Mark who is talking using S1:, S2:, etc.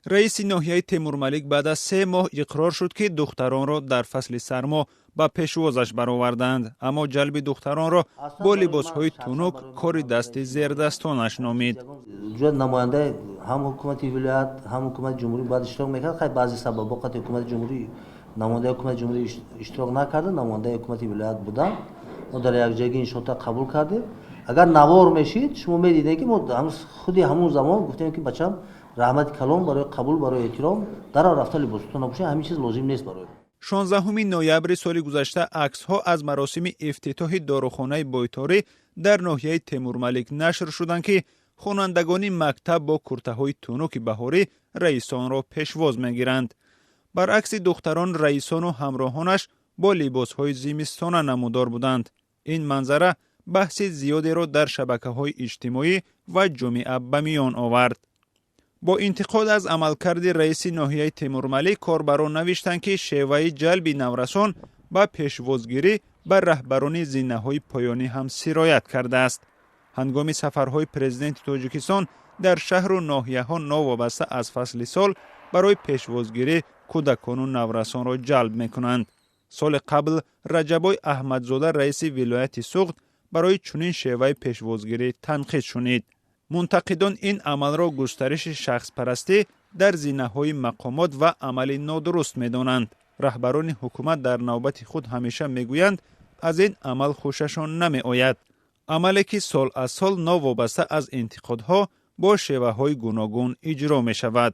S1: Раиси ноҳияи Темурмалик баъд аз 3 моҳ иқрор шуд, ки духтаронро дар фасли сармо ба пешвозаш бароварданд, аммо ҷалби духтаронро бо либосҳои тунук кори дасти зердастонаш номид.
S2: Намояндаи ҳам ҳукумати вилоят, ҳам ҳукумати ҷумҳурӣ бояд иштирок мекард. Хай, баъзе сабабҳо қати ҳукумати ҷумҳурӣ, намояндаи ҳукумати ҷумҳурӣ иштирок накарда, намояндаи ҳукумати вилоят буданд. Мо дар якҷоягӣ иншоота қабул кардем. Агар навор мешид, шумо медидем, ки мо худи ҳамун замон гуфтем, ки бачам, раҳмати калон барои қабул, барои эҳтиром, дарав рафта либосатон напӯшед, ҳамин чиз лозим нест барои.
S1: 16 ноябри соли гузашта аксҳо аз маросими ифтитоҳи дорухонаи бойторӣ дар ноҳияи Темурмалик нашр шуданд, ки хонандагони мактаб бо куртаҳои тунуки баҳорӣ раисонро пешвоз мегиранд. Баръакси духтарон, раисону ҳамроҳонаш бо либосҳои зимистона намудор буданд. Ин манзара баҳси зиёдеро дар шабакаҳои иҷтимоӣ ва ҷомеа ба миён овард. Бо интиқод аз амалкарди раиси ноҳияи Темурмалик корбарон навиштанд, ки шеваи ҷалби наврасон ба пешвозгирӣ ба раҳбарони зинаҳои поёнӣ ҳам сироят кардааст. Ҳангоми сафарҳои Президенти Тоҷикистон дар шаҳру ноҳияҳо новобаста аз фасли сол барои пешвозгирӣ кӯдакону наврасонро ҷалб мекунанд. Соли қабл Раҷабой Аҳмадзода, раиси вилояти Суғд, барои чунин шеваи пешвозгирӣ танқид шунид. Мунтақидон ин амалро густариши шахспарастӣ дар зинаҳои мақомот ва амали нодуруст медонанд. Раҳбарони ҳукумат дар навбати худ ҳамеша мегӯянд, аз ин амал хушашон намеояд, амале ки сол аз сол новобаста аз интиқодҳо бо шеваҳои гуногун иҷро мешавад.